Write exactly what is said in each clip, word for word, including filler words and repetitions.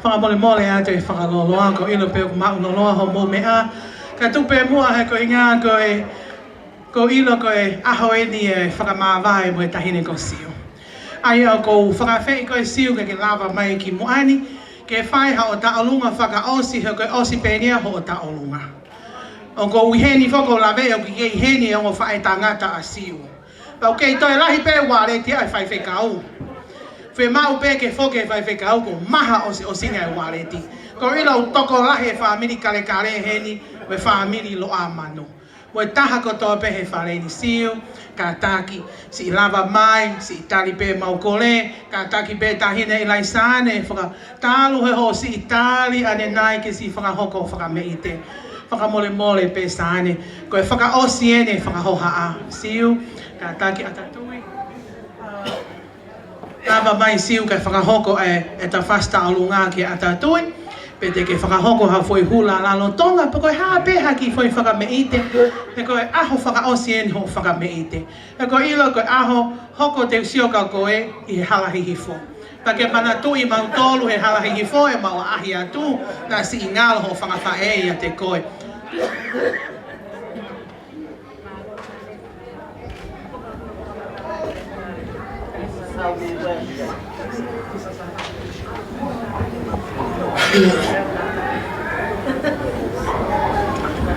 Fakamolemole atu e fakalōloa, ʻoku ou ʻilo pē ʻoku maʻulōloa hoʻomou meʻa. Kae tuku pē muʻa he ko e ʻuhinga ko e, ʻoku ou ʻilo ko e ʻaho eni ʻe fakamāvae mo e taʻahine ko Siu. ʻA ia ʻoku ou fakaafeʻi koe Siu ke ke lava mai ki muʻa ni, ke fai haʻo tauʻolunga fakaʻosi, he ko e ʻosi pē eni ia hoʻo tauʻolunga. ʻOku ou ʻi heni foki ʻoku ou laveʻi ʻoku ʻi heni e ongo faʻētangata ʻa Siu. Pea ʻoku kei toe lahi pē uāleti ʻa e faifekau. Fiemaʻu pē ke foki e faifekau ko e maha ʻosiʻosi ʻa e uāleti. ʻOku ou ʻilo ʻoku tokolahi e fāmili Kalekale heni, mo e fāmili Loʻamanu. Mo e taha kotoa pē he fale ni Siu, kātaki, siʻi lava mai, siʻi tali pē ʻemau kole, kātaki pē taʻahine ʻIlaisaane, fakatalu he hoʻo siʻi tali ʻanenai ke siʻi fakahoko fakameʻite. Fakamolemole pē Saane, ko e fakaʻosi eni e fakahohaʻa. Siu, kātaki ʻAtatui. Lava mai Siu kae fakahoko e, e ta fasi tauʻolunga ki ʻAtatui. Pea te ke fakahoko ha foʻi hula lalo Tonga, pe ko e hā pē ha kiʻi foʻi fakameʻite. He ko e ʻaho fakaʻosi eni hoʻo fakameʻite. He ʻoku ou ʻilo ko e ʻaho hoko te u sio kia koe ʻi he hala Hihifo. Pea ke manatuʻi mautolu he hala Hihifo ʻemau ʻaʻahi atu, naʻa siʻi ngalo hoʻo fanga faʻē ʻiate koe.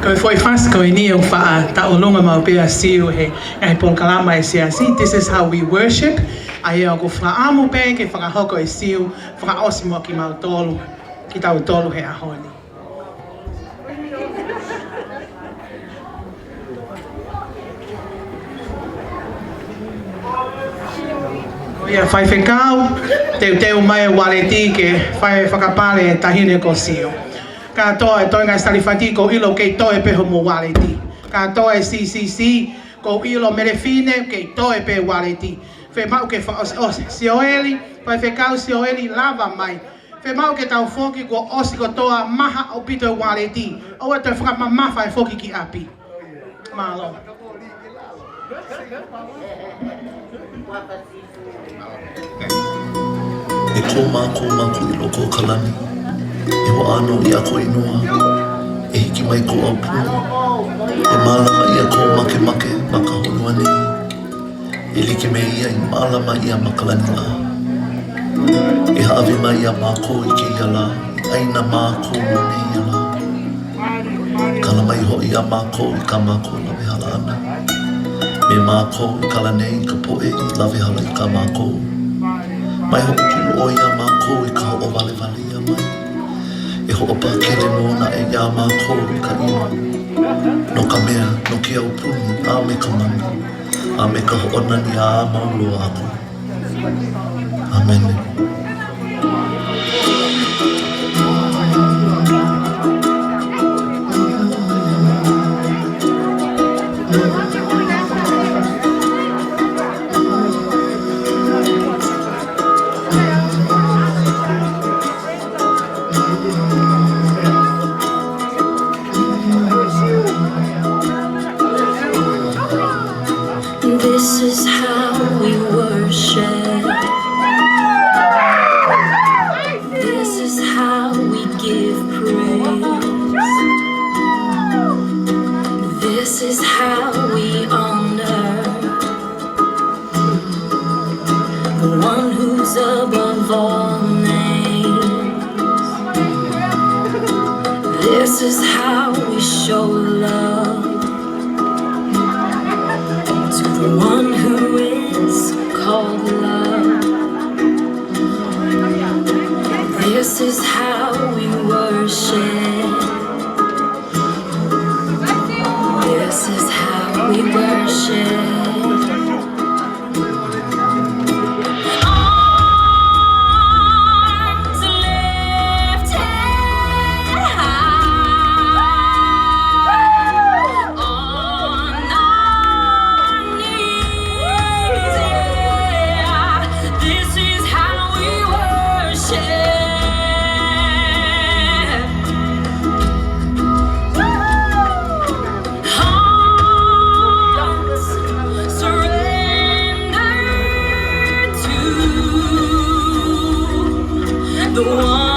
Ko e foʻi fasi ko eni ʻoku faʻa tauʻolunga maʻu pē ʻa Siu he, he polokalama ʻa e siasi, This is How We Worship. ʻA ia ʻoku ou fakaʻamu pē ke fakahoko ʻe Siu, fakaʻosi mo kimautolu, kitautolu he ʻaho ni. Ko ia faifekau, teuteu mai e uāleti ke fai fakapale e taʻahine ko Siu. Kātoa e toenga e Salifati ʻoku ou ʻilo kei toe pē hoʻomo uāleti. Kātoa e C C C, ʻoku ou ʻilo Melefine kei toe pē uāleti. Fiemaʻu ke fakaʻosi, ʻosi, Sioeli, faifekau Sioeli lava mai. Fiemaʻu ke tau foki kuo ʻosi kotoa maha ʻaupito e uāleti. ʻOua toe fakamamafa e foki ki ʻapi. Mālō. ʻE ko mākou Makuʻi loko kalani, ʻe hoʻo ʻānoʻi ʻa ko ʻInoa, ʻe hiki mai ko ʻAupuna, ʻe mālama ia ko Makemake, Makahonua nei. ʻE like mei ai mālama ia Makalanilaʻā. ʻE haʻave mai ia mākou ʻi kei ala, ʻi ʻaina mākou mo nei ala. Kala mai hoʻi ia mākou ʻi ka mākou lavehala ʻana. Mei mākou ʻi kala nei ka poʻe ʻi lavehala ʻi ka mākou. Mai hoʻo kulu ʻo ia mākou ʻi ka hoʻo valevale ia mai. ʻE hoʻo pakele mo na ʻe ia mākou ʻi ka ʻino. No ka mea, no ke aupuni, ʻa me ka manu. ʻA me ka hoʻonani ʻa mau loa aku. ʻĀmene. This is how we worship. This is how we give praise. This is how we honor the one who's above all names. This is how we show love to the one who is called love. This is how we worship. This is how we worship. Arms lifted high, on our knees, yeah. This is how we worship. Hearts surrendered to the one